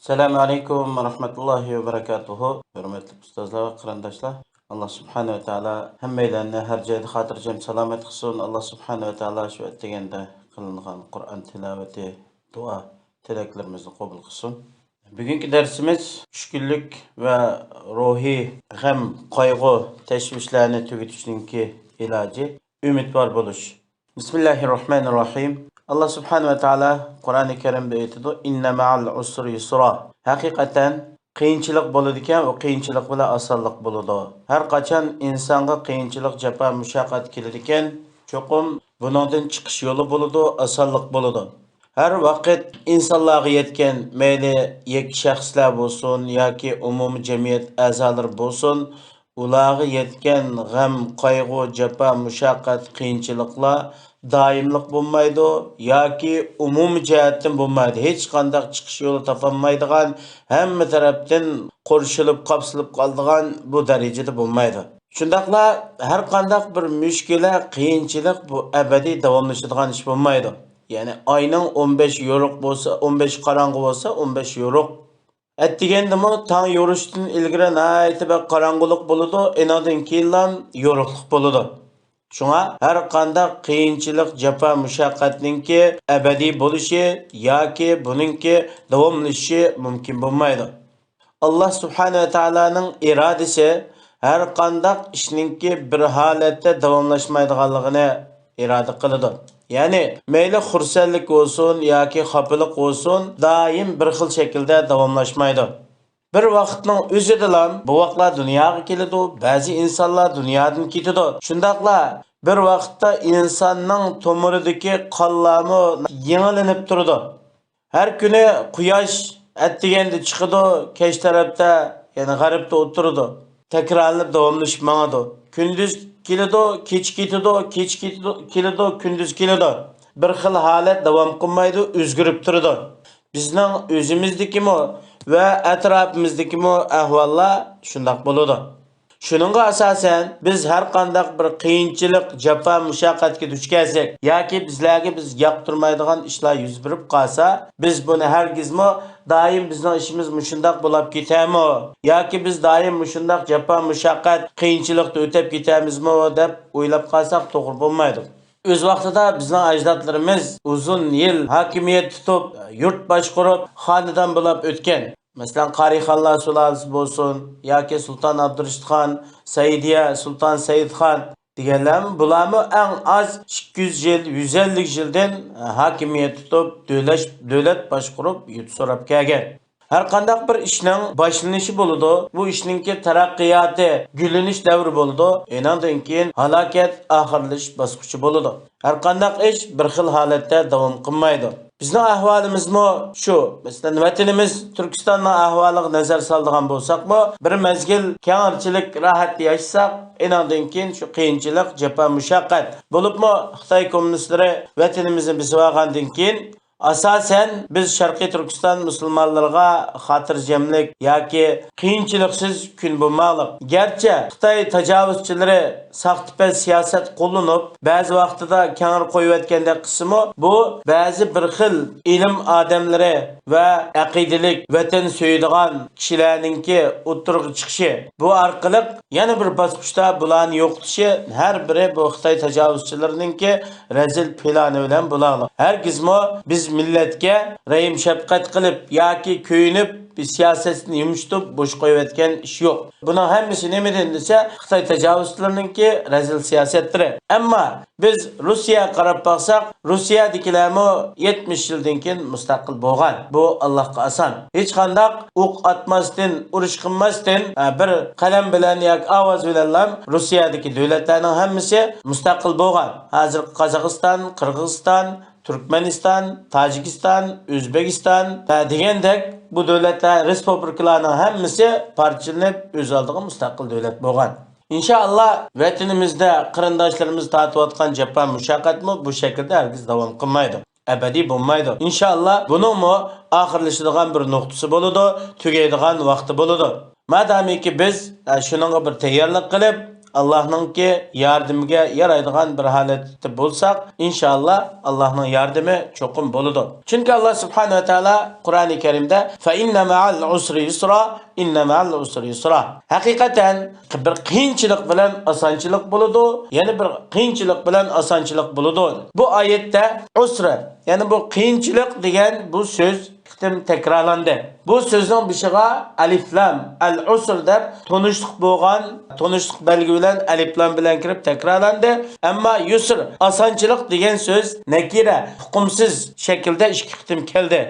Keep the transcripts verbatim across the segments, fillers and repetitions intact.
ئەسسالامۇ ئەلەيكۇم ۋە رەھمەتۇللاھى ۋە بەرىكاتۇھۇ. ھۆرمەتلىك ئۇستازلار ۋە قېرىنداشلار، ئاللا سۇبھانەھۇ ۋە تائالا ھەممەيلەننى ھەر جايدا خاتىرجەم سالامەت قىلسۇن. ئاللا سۇبھانەھۇ ۋە تائالا شۇ ئەتىگەندە قىلىنغان قۇرئان تىلاۋىتى، دۇئا، تىلەكلىرىمىزنى قوبۇل قىلسۇن. بۈگۈنكى دەرسىمىز چۈشكۈنلۈك ۋە روھىي غەم، قايغۇ، تەشۋىشلەرنى تۈگىتىشنىڭكى ئىلاجى، ئۈمىدۋار بولۇش. بىسمىللاھىررەھمانىررەھىم. ئاللا سۇبھانەھۇ ۋە تائالا قۇرئانى كەرىمدە ئېيتىدۇ، «ئىننە مەئەل ئۇسرى يۇسرا.» ھەقىقەتەن قىيىنچىلىق بولىدىكەن، ئۇ قىيىنچىلىق بىلەن ئاسانلىق بولىدۇ. ھەر قاچان ئىنسانغا قىيىنچىلىق، جاپا، مۇشەققەت كېلىدىكەن، چوقۇم بۇنىڭدىن چىقىش يولى بولىدۇ، ئاسانلىق بولىدۇ. ھەر ۋاقىت ئىنسانلارغا يەتكەن، مەيلى يەككە شەخسلەر بولسۇن ياكى ئومۇمىي جەمئىيەت ئەزالىرى بولسۇن، ئۇلارغا يەتكەن غەم، قايغۇ، جاپا، مۇشەققەت، قىيىنچىلىقلار دائىملىق بولمايدۇ ياكى ئومۇمىي جەھەتتىن بولمايدۇ. ھېچقانداق چىقىش يولى تاپالمايدىغان، ھەممە تەرەپتىن قورشىلىپ، قاپسىلىپ قالىدىغان بۇ دەرىجىدە بولمايدۇ. شۇنداقلا ھەر قانداق بىر مۈشكۈلە، قىيىنچىلىق بۇ ئەبەدىي داۋاملىشىدىغان ئىش بولمايدۇ. يەنى ئاينىڭ ئون بەش يورۇق بولسا، ئون بەش قاراڭغۇ بولسا، ئون بەش يورۇق. ئەتىگەندىمۇ تاڭ يورۇشتىن ئىلگىرى ناھايىتى بەك قاراڭغۇلۇق بولىدۇ، ئېنىڭدىن كېيىنلا يورۇقلۇق بولىدۇ. شۇڭا ھەر قانداق قىيىنچىلىق، جاپا، مۇشەققەتنىڭكى ئەبەدىي بولۇشى ياكى بۇنىڭكى داۋاملىشىشى مۇمكىن بولمايدۇ. ئاللا سۇبھانەھۇ ۋە تائالانىڭ ئىرادىسى ھەر قانداق ئىشنىڭكى بىر ھالەتتە داۋاملاشمايدىغانلىقىنى ئىرادە قىلىدۇ. يەنى مەيلى خۇرسەنلىك بولسۇن ياكى خاپىلىق بولسۇن، دائىم بىر خىل شەكىلدە داۋاملاشمايدۇ. بىر ۋاقىتنىڭ ئۆزىدىلا بوۋاقلار دۇنياغا كېلىدۇ، بەزى ئىنسانلار دۇنيادىن كېتىدۇ. شۇنداقلا بىر ۋاقىتتا ئىنساننىڭ تومۇرىدىكى قانلارمۇ يېڭىلىنىپ تۇرىدۇ. ھەر كۈنى قۇياش ئەتىگەندە چىقىدۇ، كەچ تەرەپتە، يەنى غەربتە ئولتۇرىدۇ. تەكرارلىنىپ داۋاملىشىپ ماڭىدۇ. كۈندۈز كېلىدۇ، كېچە كېتىدۇ، كېچە كېتىدۇ، كېلىدۇ، كۈندۈز كېلىدۇ. بىر خىل ھالەت داۋام قىلمايدۇ، ئۆزگىرىپ تۇرىدۇ. بىزنىڭ ئۆزىمىزدىكىمۇ ۋە ئەتراپىمىزدىكىمۇ ئەھۋاللار شۇنداق بولىدۇ. شۇنىڭغا ئاساسەن، بىز ھەر قانداق بىر قىيىنچىلىق، جاپا، مۇشەققەتكە دۇچ كەلسەك ياكى بىزلەرگە بىز ياقتۇرمايدىغان ئىشلار يۈز بېرىپ قالسا، بىز بۇنى ھەرگىزمۇ دائىم بىزنىڭ ئىشىمىز مۇشۇنداق بولاپ كېتەرمۇ ياكى بىز دائىم مۇشۇنداق جاپا، مۇشەققەت، قىيىنچىلىقتا ئۆتەپ كېتەرمىزمۇ دەپ ئويلاپ قالساق توغرا بولمايدۇ. ئۆز ۋاقتىدا بىزنىڭ ئەجدادلىرىمىز ئۇزۇن يىل ھاكىمىيەت تۇتۇپ، يۇرت باشقۇرۇپ، خانىدان بولاپ ئۆتكەن. مەسىلەن، قارىخانلار سۇلالىسى بولسۇن ياكى سۇلتان ئابدۇرېشىت خان، سەئىدىيە، سۇلتان سەئىد خان دېگەنلەرمۇ، بۇلارمۇ ئەڭ ئاز ئىككى يۈز يىل، يۈز ئەللىك يىلدىن ھاكىمىيەت تۇتۇپ، دۆلەت، دۆلەت باشقۇرۇپ، يۇرت سوراپ كەلگەن. ھەر قانداق بىر ئىشنىڭ باشلىنىشى بولىدۇ، بۇ ئىشنىڭكى تەرەققىياتى، گۈللىنىش دەۋرى بولىدۇ، ئېنىڭدىن كېيىن ھالاكەت، ئاخىرلىشىش باسقۇچى بولىدۇ. ھەر قانداق ئىش بىر خىل ھالەتتە داۋام قىلمايدۇ. بىزنىڭ ئەھۋالىمىزمۇ شۇ. مەسىلەن، ۋەتىنىمىز تۈركىستاننىڭ ئەھۋالىغا نەزەر سالىدىغان بولساقمۇ، بىر مەزگىل كەڭرىچىلىك، راھەت ياشىساق، ئېنىڭدىن كېيىن شۇ قىيىنچىلىق، جاپا، مۇشەققەت. بولۇپمۇ خىتاي كوممۇنىستلىرى ۋەتىنىمىزنى بېسىۋالغاندىن كېيىن، ئاساسەن، بىز شەرقىي تۈركىستان مۇسۇلمانلىرىغا خاتىرجەملىك ياكى قىيىنچىلىقسىز كۈن بولماقلىق. گەرچە خىتاي تاجاۋۇزچىلىرى ساختىپەز سىياسەت قوللىنىپ، بەزى ۋاقتىدا كەڭرى قويۇۋەتكەندەك قىلسىمۇ، بۇ بەزى بىر خىل ئىلىم ئادەملىرى ۋە ئەقىدىلىك، ۋەتەن سۆيىدىغان كىشىلەرنىڭكى ئوتتۇرىغا چىقىشى. بۇ ئارقىلىق يەنە بىر باسقۇچتا بۇلارنى يوقىتىشى، ھەر بىرى بۇ خىتاي تاجاۋۇزچىلىرىنىڭكى رەزىل پىلانى بىلەن بولاغلىق. ھەرگىزمۇ بىز مىللەتكە رەھىم-شەپقەت قىلىپ ياكى كۆيۈنۈپ، بىر سىياسەتنى يۇمشىتىپ بوش قويۇۋەتكەن ئىش يوق. بۇنىڭ ھەممىسى نېمىدىن دېسە، خىتاي تاجاۋۇزچىلىرىنىڭكى رەزىل سىياسەتلىرى. ئەمما بىز روسىيەگە قاراپ باقساق، روسىيەدىكىلەرمۇ يەتمىش يىلدىن كېيىن مۇستەقىل بولغان. بۇ ئاللاھقا ئاسان. ھېچقانداق ئوق ئاتماستىن، ئۇرۇش قىلماستىن، ئە، بىر قەلەم بىلەن ياكى ئاۋاز بىلەنلا روسىيەدىكى دۆلەتلەرنىڭ ھەممىسى مۇستەقىل بولغان. ھازىرقى قازاقىستان، قىرغىزىستان، تۈركمەنىستان، تاجىكىستان، ئۆزبېكىستان، ئە، دېگەندەك بۇ دۆلەتلەر، رېسپۇبلىكىلارنىڭ ھەممىسى پارچىلىنىپ، ئۆز ئالدىغا مۇستەقىل دۆلەت بولغان. ئىنشائاللا، ۋەتىنىمىزدە قېرىنداشلىرىمىز تارتىۋاتقان جاپا مۇشەققەتمۇ بۇ شەكىلدە ھەرگىز داۋام قىلمايدۇ. ئەبەدىي بولمايدۇ. ئىنشائاللا، بۇنىڭمۇ ئاخىرلىشىدىغان بىر نۇقتىسى بولىدۇ، تۈگەيدىغان ۋاقتى بولىدۇ. مادامىكى بىز، ئە، شۇنىڭغا بىر تەييارلىق قىلىپ، ئاللاھنىڭكى ياردىمىگە يارايدىغان بىر ھالەتتە بولساق، ئىنشائاللا، ئاللاھنىڭ ياردىمى چوقۇم بولىدۇ. چۈنكى ئاللا سۇبھانەھۇ ۋە تائالا قۇرئانى كەرىمدە، فَإِنَّ مَعَ الْعُسْرِ يُسْرًا، إِنَّ مَعَ الْعُسْرِ يُسْرًا. ھەقىقەتەن، بىر قىيىنچىلىق بىلەن ئاسانچىلىق بولىدۇ، يەنە بىر قىيىنچىلىق بىلەن ئاسانچىلىق بولىدۇ. بۇ ئايەتتە ئۇسر، يەنى بۇ قىيىنچىلىق دېگەن بۇ سۆز قېتىم تەكرارلاندى. بۇ سۆزنىڭ بېشىغا ئەلىف لام، ئەل ئۇسر دەپ تونۇشلۇق بولغان، تونۇشلۇق بەلگى بىلەن ئەلىف لام بىلەن كىرىپ تەكرارلاندى. ئەمما يۇسر، ئاسانچىلىق دېگەن سۆز نەكىرە، ئۇقۇمسىز شەكىلدە ئىككى قېتىم كەلدى.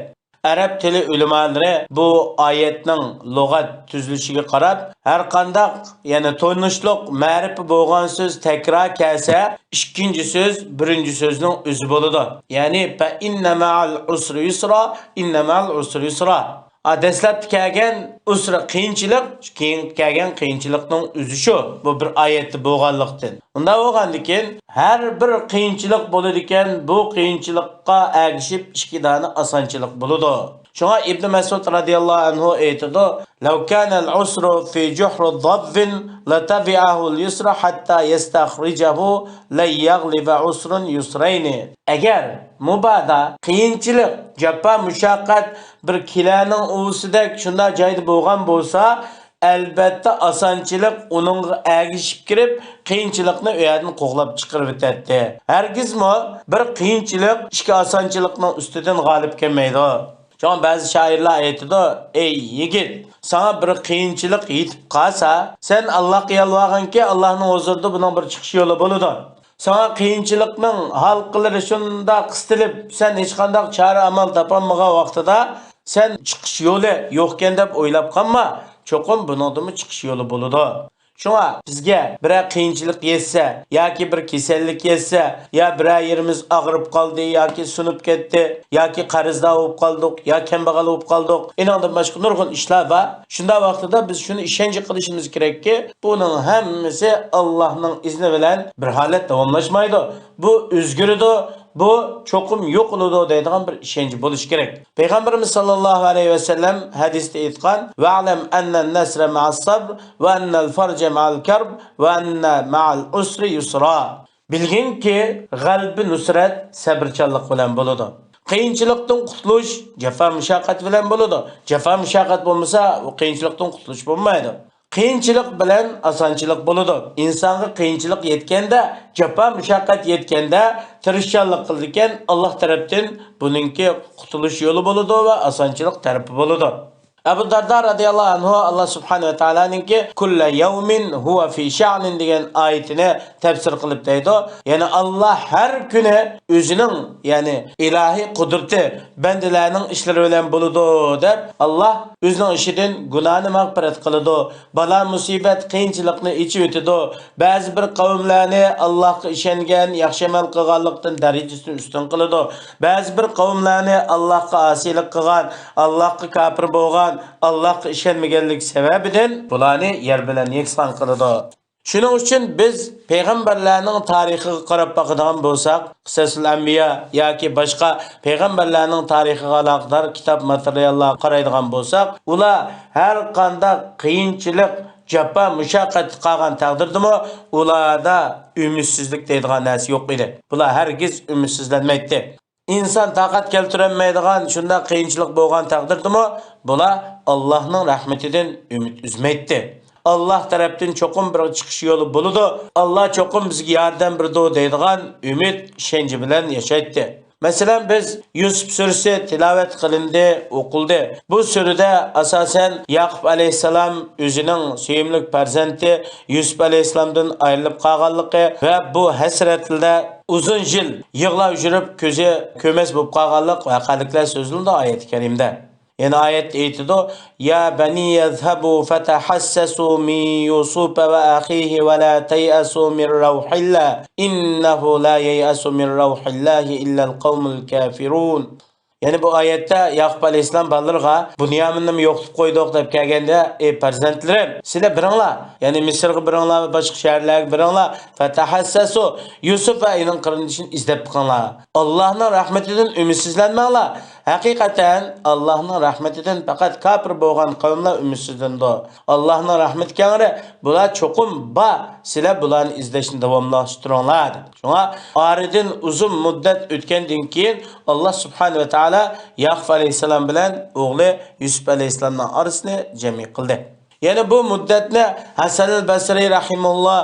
ئەرەب تىلى ئۆلىمالىرى بۇ ئايەتنىڭ لۇغەت تۈزۈلۈشىگە قاراپ، ھەرقانداق، يەنى تونۇشلۇق مەرىپە بولغان سۆز تەكرار كەلسە، ئىككىنچى سۆز بىرىنچى سۆزنىڭ ئۆزى بولىدۇ. يەنى، فَإِنَّ مَعَ الْعُسْرِ يُسْرًا، إِنَّ مَعَ الْعُسْرِ يُسْرًا. ئا، دەسلەپتە كەلگەن ئۇسرا قىيىنچىلىق، كېيىن كەلگەن قىيىنچىلىقنىڭ ئۆزى شۇ. بۇ بىر ئايەتتە بولغانلىقتىن. ئۇنداق بولغاندىكىن، ھەر بىر قىيىنچىلىق بولىدىكەن، بۇ قىيىنچىلىققا ئەگىشىپ ئىككى دانە ئاسانچىلىق بولىدۇ. شۇڭا ئىبنى مەسئۇد رەزىياللاھۇ ئەنھۇ ئېيتىدۇ، لَوْ كَانَ الْعُسْرُ فِي جُحْرِ ضَبٍّ لَتَبِعَهُ الْيُسْرَ حَتَّى يَسْتَخْرِجَهُ لَنْ يَغْلِبَ عُسْرٌ يُسْرَيْنِ. ئەگەر مۇبادا قىيىنچىلىق، جاپا-مۇشەققەت بىر كېلەنىڭ ئۇۋىسىدەك شۇنداق جايدا بولغان بولسا، ئەلبەتتە ئاسانچىلىق ئۇنىڭغا ئەگىشىپ كىرىپ، قىيىنچىلىقنى ئۇ يەردىن قوغلاپ چىقىرىۋېتەتتى. ھەرگىزمۇ بىر قىيىنچىلىق ئىككى ئاسانچىلىقنىڭ ئۈستىدىن غالىب كەلمەيدۇ. شۇڭا بەزى شائىرلار ئېيتىدۇ، ئەي يىگىت، ساڭا بىر قىيىنچىلىق يېتىپ قالسا، سەن ئاللاغا يالۋارغىنكى، ئاللانىڭ ھۇزۇرىدا بۇنىڭ بىر چىقىش يولى بولىدۇ. ساڭا قىيىنچىلىقنىڭ ھالقىلىرى شۇنداق قىستىلىپ، سەن ھېچقانداق چارە ئامال تاپالمىغان ۋاقتىدا، سەن چىقىش يولى يوقكەن دەپ ئويلاپ قالما، چوقۇم بۇنىڭدىمۇ چىقىش يولى بولىدۇ. شۇڭا بىزگە بىرەر قىيىنچىلىق يەتسە، ياكى بىر كېسەللىك يەتسە، يا بىرەر يېرىمىز ئاغرىپ قالدى، ياكى سۇنۇپ كەتتى، ياكى قەرزدار بولۇپ قالدۇق، يا كەمبەغەل بولۇپ قالدۇق، ئېنىڭدىن باشقا نۇرغۇن ئىشلار بار. شۇنداق ۋاقتىدا بىز شۇنى ئىشەنچ قىلىشىمىز كېرەككى، بۇنىڭ ھەممىسى ئاللانىڭ ئىزنى بىلەن بىر ھالەت داۋاملاشمايدۇ. بۇ ئۆزگىرىدۇ، بۇ چوقۇم يوقىلىدۇ دەيدىغان بىر ئىشەنچ بولۇشى كېرەك. پەيغەمبىرىمىز ساللاللاھۇ ئەلەيھى ۋەسەللەم ھەدىستە ئېيتقان، «وَاعْلَمْ أَنَّ النَّصْرَ مَعَ الصَّبْرِ وَأَنَّ الْفَرَجَ مَعَ الْكَرْبِ وَأَنَّ مَعَ الْعُسْرِ يُسْرًا.» بىلگىنكى، غەلىبە، نۇسرەت سەۋرچانلىق بىلەن بولىدۇ. قىيىنچىلىقتىن قۇتۇلۇش جاپا-مۇشەققەت بىلەن بولىدۇ. جاپا-مۇشەققەت بولمىسا، ئۇ قىيىنچىلىقتىن قۇتۇلۇش بولمايدۇ. قىيىنچىلىق بىلەن ئاسانچىلىق بولىدۇ. ئىنسانغا قىيىنچىلىق يەتكەندە، جاپا-مۇشەققەت يەتكەندە، تىرىشچانلىق قىلىدىكەن، ئاللا تەرەپتىن بۇنىڭكى قۇتۇلۇش يولى بولىدۇ ۋە ئاسانچىلىق تەرىپى بولىدۇ. ئەبۇ دەردا رەزىياللاھۇ ئەنھۇ، ئاللا سۇبھانەھۇ ۋە تائالانىڭكى «كُلَّ يَوْمٍ هُوَ فِي شَأْنٍ» دېگەن ئايىتىنى تەپسىر قىلىپ دەيدۇ، يەنى ئاللا ھەر كۈنى ئۆزىنىڭ، يەنى ئىلاھىي قۇدرىتى بەندىلەرنىڭ ئىشلىرى بىلەن بولىدۇ دەپ، ئاللا ئۆزىنىڭ ئىشىدىن گۇناھنى مەغپىرەت قىلىدۇ، بالا-مۇسىبەت، قىيىنچىلىقنى ئېچىۋېتىدۇ. بەزى بىر قەۋملەرنى ئاللاغا ئىشەنگەن، ياخشى ئەمەل قىلغانلىقتىن دەرىجىسىنى ئۈستۈن قىلىدۇ. بەزى بىر قەۋملەرنى ئاللاغا ئاسىيلىق قىلغان، ئاللاغا كاپىر بولغان، ئاللاغا ئىشەنمىگەنلىك سەۋەبىدىن بۇلارنى يەر بىلەن يەكسان قىلىدۇ. شۇنىڭ ئۈچۈن بىز پەيغەمبەرلەرنىڭ تارىخىغا قاراپ باقىدىغان بولساق، قىسەسۇل ئەنبىيا ياكى باشقا پەيغەمبەرلەرنىڭ تارىخىغا ئالاقىدار كىتاب ماتېرىياللارغا قارايدىغان بولساق، ئۇلار ھەر قانداق قىيىنچىلىق، جاپا، مۇشەققەتتە قالغان تەقدىردىمۇ ئۇلاردا ئۈمىدسىزلىك دەيدىغان نەرسە يوق ئىدى. بۇلار ھەرگىز ئۈمىدسىزلەنمەيتتى. ئىنسان تاقەت كەلتۈرەلمەيدىغان شۇنداق قىيىنچىلىق بولغان تەقدىردىمۇ، بۇلار ئاللاھنىڭ رەھمىتىدىن ئۈمىد ئۈزمەيتتى. ئاللاھ تەرەپتىن چوقۇم بىر چىقىش يولى بولىدۇ، ئاللاھ چوقۇم بىزگە ياردەم بېرىدۇ دەيدىغان ئۈمىد، ئىشەنچى بىلەن ياشايتتى. مەسىلەن، بىز يۈسۈپ سۈرىسى تىلاۋەت قىلىندى، ئوقۇلدى. بۇ سۈرىدە ئاساسەن ياقۇپ ئەلەيھىسسالام ئۆزىنىڭ سۆيۈملۈك پەرزەنتى يۈسۈپ ئەلەيھىسسالامدىن ئايرىلىپ قالغانلىقى ۋە بۇ ھەسرەتلىدە ئۇزۇن يىل يىغلاپ يۈرۈپ كۆزى كۆرمەس بولۇپ قالغانلىق ۋەقەلىكلەر سۆزلىنىدۇ ئايەتى كەرىمدە. يەنە ئايەتتە ئېيتىدۇ، يا بني اذهبوا فتحسسوا من يوسف وأخيه ولا تيأسوا من روح الله إنه لا ييأس من روح الله إلا القوم الكافرون. يەنى بۇ ئايەتتە ياقۇپ ئەلەيھىسسالام بالىلىرىغا، بۇنيامىننىمۇ يوقىتىپ قويدۇق دەپ كەلگەندە، ئى پەرزەنتلىرىم، سىلەر بېرىڭلار، يەنى مىسىرغا بېرىڭلار ۋە باشقا شەھەرلەرگە بېرىڭلار، فتحسسوا، يۈسۈپ ۋە ئۇنىڭ قېرىندىشىنى ئىزدەپ بېقىڭلار. ئاللاھنىڭ رەھمىتىدىن ئۈمىدسىزلەنمەڭلار. ھەقىقەتەن، ئاللاھنىڭ رەھمىتىدىن پەقەت كاپىر بولغان قەۋملەر ئۈمىدسىزلىنىدۇ. ئاللاھنىڭ رەھمىتى كەڭرى، بۇلار چوقۇم بار، سىلەر بۇلارنى ئىزدەشنى داۋاملاشتۇرۇڭلار، دېدى. شۇڭا ئارىدىن ئۇزۇن مۇددەت ئۆتكەندىن كېيىن، ئاللا سۇبھانەھۇ ۋە تائالا ياقۇپ ئەلەيھىسسالام بىلەن ئوغلى يۈسۈپ ئەلەيھىسسالامنىڭ ئارىسىنى جەمئىي قىلدى. يەنە بۇ مۇددەتنى ھەسەنىل بەسرى رەھىمەھۇللا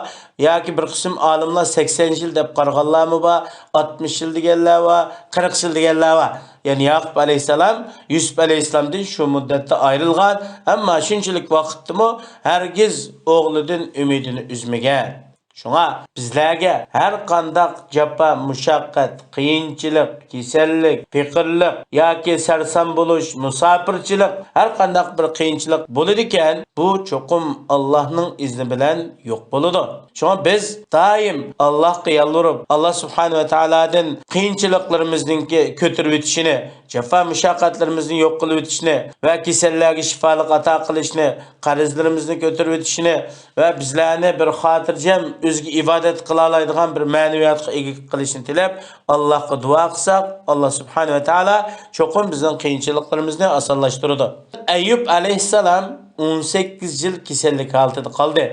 ياكى بىر قىسىم ئالىملار سەكسەن يىل دەپ قارىغانلارمۇ بار، ئاتمىش يىل دېگەنلەر بار، قىرىق يىل دېگەنلەر بار. يەنى ياقۇپ ئەلەيھىسسالام يۈسۈپ ئەلەيھىسسالامدىن شۇ مۇددەتتە ئايرىلغان، ئەمما شۇنچىلىك ۋاقىتتىمۇ ھەرگىز ئوغلىدىن ئۈمىدىنى ئۈزمىگەن. شۇڭا بىزلەرگە ھەر قانداق جاپا، مۇشەققەت، قىيىنچىلىق، كېسەللىك، پېقىرلىق ياكى سەرسان بولۇش، مۇساپىرچىلىق، ھەر قانداق بىر قىيىنچىلىق بولىدىكەن، بۇ چوقۇم ئاللاھنىڭ ئىزنى بىلەن يوق بولىدۇ. شۇڭا بىز دائىم ئاللاھقا يالۋۇرۇپ، ئاللاھ سۇبھانەھۇ ۋە تائالادىن قىيىنچىلىقلىرىمىزنىڭكى كۆتۈرۈۋېتىشىنى، جاپا مۇشەققەتلىرىمىزنى يوق قىلىۋېتىشىنى ۋە كېسەللەرگە شىپالىق ئاتا قىلىشنى، قەرزلىرىمىزنى كۆتۈرۈۋېتىشىنى ۋە بىزلەرنى بىر خاتىرجەم ئۆزىگە ئىبادەت قىلالايدىغان بىر مەنىۋىياتقا ئىگە قىلىشنى تىلەپ، ئاللاھقا دۇئا قىلساق، ئاللاھ سۇبھانەھۇ ۋە تائالا چوقۇم بىزنىڭ قىيىنچىلىقلىرىمىزنى ئاسانلاشتۇرىدۇ. ئەييۇب ئەلەيھىسسالام ئون سەككىز يىل كېسەللىك ھالىتىدە قالدى.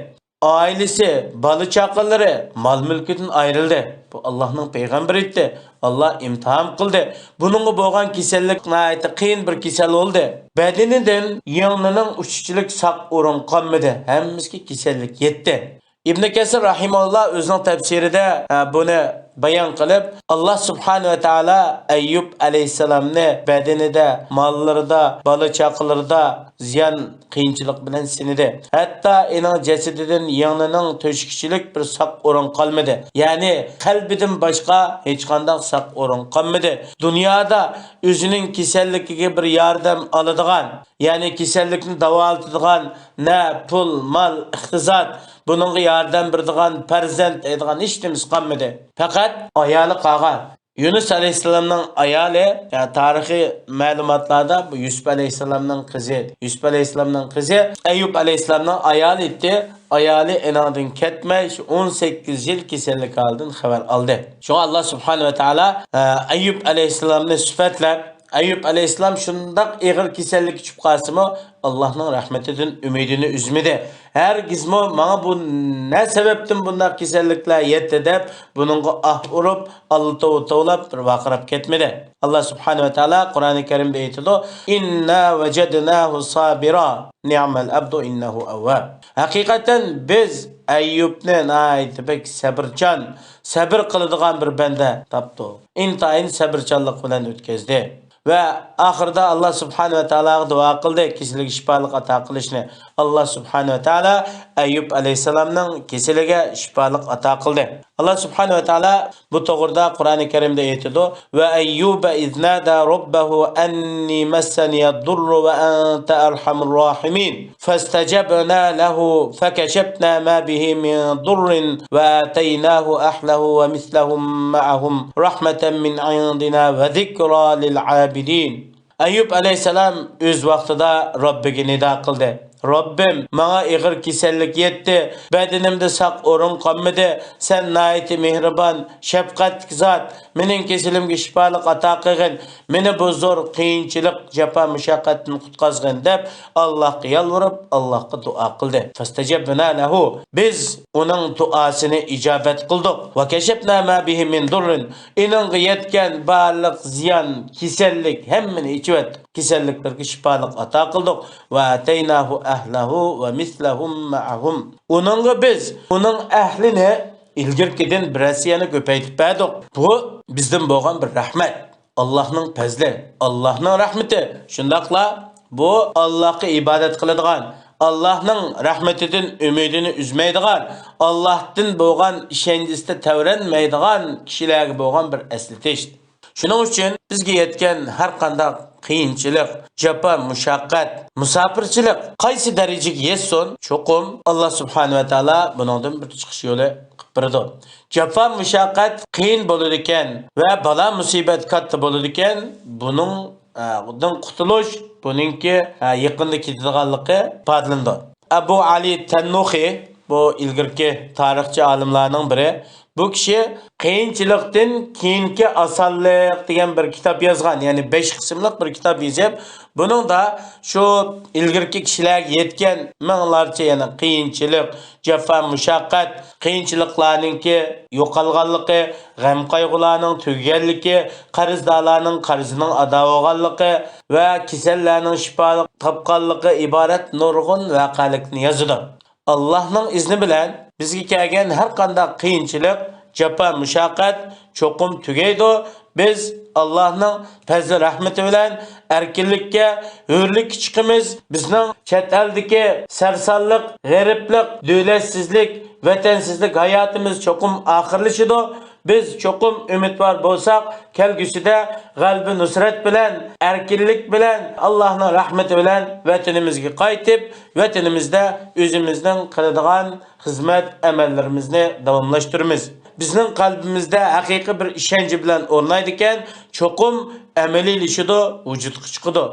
ئائىلىسى، بالا-چاقىلىرى، مال-مۈلكىدىن ئايرىلدى. بۇ ئاللاھنىڭ پەيغەمبىرى ئىدى. ئاللاھ ئىمتىھان قىلدى. بۇنىڭغا بولغان كېسەللىك ناھايىتى قىيىن بىر كېسەل بولدى. بەدىنىدىن يىڭنىنىڭ ئۇچىچىلىك ساق ئورۇن قالمىدى. ھەممىسىگە كېسەللىك يەتتى. ئىبن كەسىر رەھىمەھۇللا ئۆزىنىڭ تەپسىرىدە، ئە، بۇنى بايان قىلىپ، ئاللاھ سۇبھانەھۇ ۋە تائالا ئەييۇب ئەلەيھىسسالامنى بەدىنىدە، ماللىرىدا، بالا-چاقىلىرىدا زىيان، قىيىنچىلىق بىلەن سىنىدى. ھەتتا ئېنىڭ جەسىتىدىن يىڭنىنىڭ تۆشۈكىچىلىك بىر ساق ئورۇن قالمىدى. يەنى قەلبىدىن باشقا ھېچقانداق ساق ئورۇن قالمىدى. دۇنيادا ئۆزىنىڭ كېسەللىكىگە بىر ياردەم ئالىدىغان، يەنى كېسەللىكنى داۋالىتىدىغان نە پۇل، مال، ئىقتىساد، بۇنىڭغا ياردەم بېرىدىغان پەرزەنت دەيدىغان ھېچ نېمىسى قالمىدى. پەقەت ئايالى قالغان. يۇنۇس ئەلەيھىسسالامنىڭ ئايالى، يا تارىخىي مەلۇماتلاردا بۇ يۈسۈپ ئەلەيھىسسالامنىڭ قىزى، يۈسۈپ ئەلەيھىسسالامنىڭ قىزى، ئەييۇب ئەلەيھىسسالامنىڭ ئايالى ئىدى. ئايالى ئېنىڭدىن كەتمەي، شۇ ئون سەككىز يىل كېسەللىك ھالىدىن خەۋەر ئالدى. شۇڭا ئاللا سۇبھانەھۇ ۋە تائالا، ئە، ئەييۇب ئەلەيھىسسالامنى سۈپەتلەپ، ئەييۇب ئەلەيھىسسالام شۇنداق ئېغىر كېسەللىككە چۈشۈپ قالسىمۇ، ئاللاھنىڭ رەھمىتىدىن ئۈمىدىنى ئۈزمىدى. ھەرگىزمۇ ماڭا بۇ نە سەۋەبتىن بۇنداق كېسەللىكلەر يەتتى دەپ، بۇنىڭغا ئاھ ئۇرۇپ، ئاللا توۋا توۋلاپ بىر ۋارقىراپ كەتمىدى. ئاللا سۇبھانەھۇ ۋە تائالا قۇرئانى كەرىمدە ئېيتىدۇ، «إنا وجدناه صابرا نعم العبد إنه أواب.» ھەقىقەتەن بىز ئەييۇبنى ناھايىتى بەك سەبرچان، سەبر قىلىدىغان بىر بەندە تاپتۇق. ئىنتايىن سەبرچانلىق بىلەن ئۆتكۈزدى. ۋە ئاخىرىدا ئاللا سۇبھانەھۇ ۋە تائالاغا دۇئا قىلدى، كېسىلىگە شىپالىق ئاتا قىلىشنى. ئاللا سۇبھانەھۇ ۋە تائالا ئەييۇب ئەلەيھىسسالامنىڭ كېسىلىگە شىپالىق ئاتا قىلدى. ئاللا سۇبھانەھۇ ۋە تائالا بۇ توغرىدا قۇرئانى كەرىمدە ئېيتىدۇ، «وأيوب إذ نادى ربه أني مسني الضر وأنت أرحم الراحمين.» فاستجبنا له فكشفنا ما به من ضر وآتيناه أهله ومثلهم معهم رحمة من عندنا وذكرى للعابدين. ئەييۇب ئەلەيھىسسالام ئۆز ۋاقتىدا رەببىگە نىدا قىلدى، «رەببىم، ماڭا ئېغىر كېسەللىك يەتتى، بەدىنىمدە ساق ئورۇن قالمىدى، سەن ناھايىتى مېھرىبان، شەپقەتلىك زات، مېنىڭ كېسىلىمگە شىپالىق ئاتا قىلغىن، مېنى بۇ زور قىيىنچىلىق، جاپا مۇشەققەتتىن قۇتقازغىن» دەپ، ئاللاھقا يالۋۇرۇپ، ئاللاھقا دۇئا قىلدى. فاستجبنا له، بىز ئۇنىڭ دۇئاسىنى ئىجابەت قىلدۇق. وكشفنا ما به من ضر، ئېنىڭغا يەتكەن بارلىق زىيان، كېسەللىك، ھەممىنى ئېچىۋەتتۇق. كېسەللىكلەرگە شىپالىق ئاتا قىلدۇق. وآتيناه أهله ومثلهم معهم، ئۇنىڭغا بىز ئۇنىڭ ئەھلىنى ئىلگىرىكىدىن بىرەرسى يەنە كۆپەيتىپ بەردۇق. بۇ بىزدىن بولغان بىر رەھمەت. ئاللاھنىڭ پەزلى، ئاللاھنىڭ رەھمىتى. شۇنداقلا بۇ ئاللاھقا ئىبادەت قىلىدىغان، ئاللاھنىڭ رەھمىتىدىن ئۈمىدىنى ئۈزمەيدىغان، ئاللاھتىن بولغان ئىشەنچىسىدە تەۋرەنمەيدىغان كىشىلەرگە بولغان بىر ئەسلىتىش. شۇنىڭ ئۈچۈن بىزگە يەتكەن ھەر قانداق قىيىنچىلىق، جاپا، مۇشەققەت، مۇساپىرچىلىق قايسى دەرىجىگە يەتسۇن، چوقۇم ئاللا سۇبھانەھۇ ۋە تائالا بۇنىڭدىن بىر چىقىش يولى قىلىپ بېرىدۇ. جاپا، مۇشەققەت قىيىن بولىدىكەن ۋە بالا، مۇسىبەت كاتتا بولىدىكەن، بۇنىڭ، ئە، دىن قۇتۇلۇش، بۇنىڭكى، ئە، يېقىندا كېتىدىغانلىقى ئىپادىلىنىدۇ. ئەبۇ ئەلى تەننۇخى بۇ ئىلگىرىكى تارىخچى ئالىملارنىڭ بىرى. بۇ كىشى قىيىنچىلىقتىن كېيىنكى ئاسانلىق دېگەن بىر كىتاب يازغان، يەنى بەش قىسىملىق بىر كىتاب يېزىپ، بۇنىڭدا شۇ ئىلگىرىكى كىشىلەرگە يەتكەن مىڭلارچە، يەنى قىيىنچىلىق، جاپا مۇشەققەت، قىيىنچىلىقلارنىڭكى يوقالغانلىقى، غەم قايغۇلارنىڭ تۈگىگەنلىكى، قەرزدارلارنىڭ قەرزىنىڭ ئادا بولغانلىقى ۋە كېسەللەرنىڭ شىپا تاپقانلىقى ئىبارەت نۇرغۇن ۋەقەلىكنى يازىدۇ. ئاللاھنىڭ ئىزنى بىلەن بىزگە كەلگەن ھەر قانداق قىيىنچىلىق، جاپا مۇشەققەت چوقۇم تۈگەيدۇ. بىز ئاللاھنىڭ پەزلى رەھمىتى بىلەن ئەركىنلىككە، ھۆرلۈككە چىقىمىز. بىزنىڭ چەت ئەلدىكى سەرسانلىق، غېرىبلىق، دۆلەتسىزلىك، ۋەتەنسىزلىك ھاياتىمىز چوقۇم ئاخىرلىشىدۇ. بىز چوقۇم ئۈمىدۋار بولساق، كەلگۈسىدە غەلىبە نۇسرەت بىلەن، ئەركىنلىك بىلەن، ئاللاھنىڭ رەھمىتى بىلەن ۋەتىنىمىزگە قايتىپ، ۋەتىنىمىزدە ئۆزىمىزنىڭ قىلىدىغان خىزمەت ئەمەللىرىمىزنى داۋاملاشتۇرىمىز. بىزنىڭ قەلبىمىزدە ھەقىقىي بىر ئىشەنچ بىلەن ئورنايدىكەن، چوقۇم ئەمەلىيلىشىدۇ، ۋۇجۇدقا چىقىدۇ.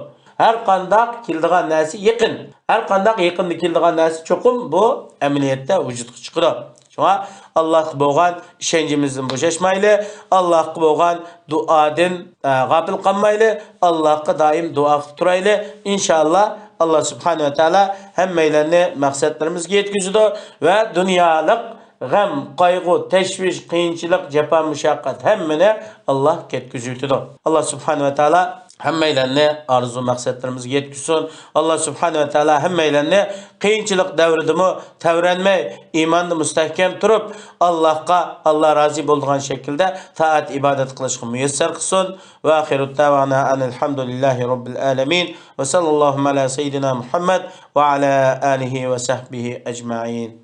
ھەر قانداق كېلىدىغان نەرسە يېقىن. ھەر قانداق يېقىندا كېلىدىغان نەرسە چوقۇم بۇ ئەمەلىيەتتە ۋۇجۇدقا چىقىدۇ. شۇڭا ئاللاھقا بولغان ئىشەنچىمىزدىن بوشاشمايلى، ئاللاھقا بولغان دۇئادىن، ئە، غاپىل قالمايلى، ئاللاھقا دائىم دۇئا قىلىپ تۇرايلى. ئىنشائاللا، ئاللا سۇبھانەھۇ ۋە تائالا ھەممەيلەننى مەقسەتلىرىمىزگە يەتكۈزىدۇ ۋە دۇنيالىق غەم، قايغۇ، تەشۋىش، قىيىنچىلىق، جاپا، مۇشەققەت ھەممىنى ئاللا كەتكۈزۈۋېتىدۇ. ئاللا سۇبھانەھۇ ۋە تائالا ھەممەيلەننى ئارزۇ مەقسەتلىرىمىزگە يەتكۈزسۇن. ئاللا سۇبھانەھۇ ۋە تائالا ھەممەيلەننى قىيىنچىلىق دەۋرىدىمۇ تەۋرەنمەي، ئىماندا مۇستەھكەم تۇرۇپ، ئاللاھقا، ئاللا رازى بولىدىغان شەكىلدە تائەت ئىبادەت قىلىشقا مۇيەسسەر قىلسۇن. ۋە ئاخىرۇ دەۋانا ئەنىل ھەمدۇلىللاھى رەببىل ئالەمىن. ۋە سەللەللاھۇ ئەلا سەييىدىنا مۇھەممەد ۋە ئەلا ئالىھى ۋە سەھبىھى ئەجمەئىن.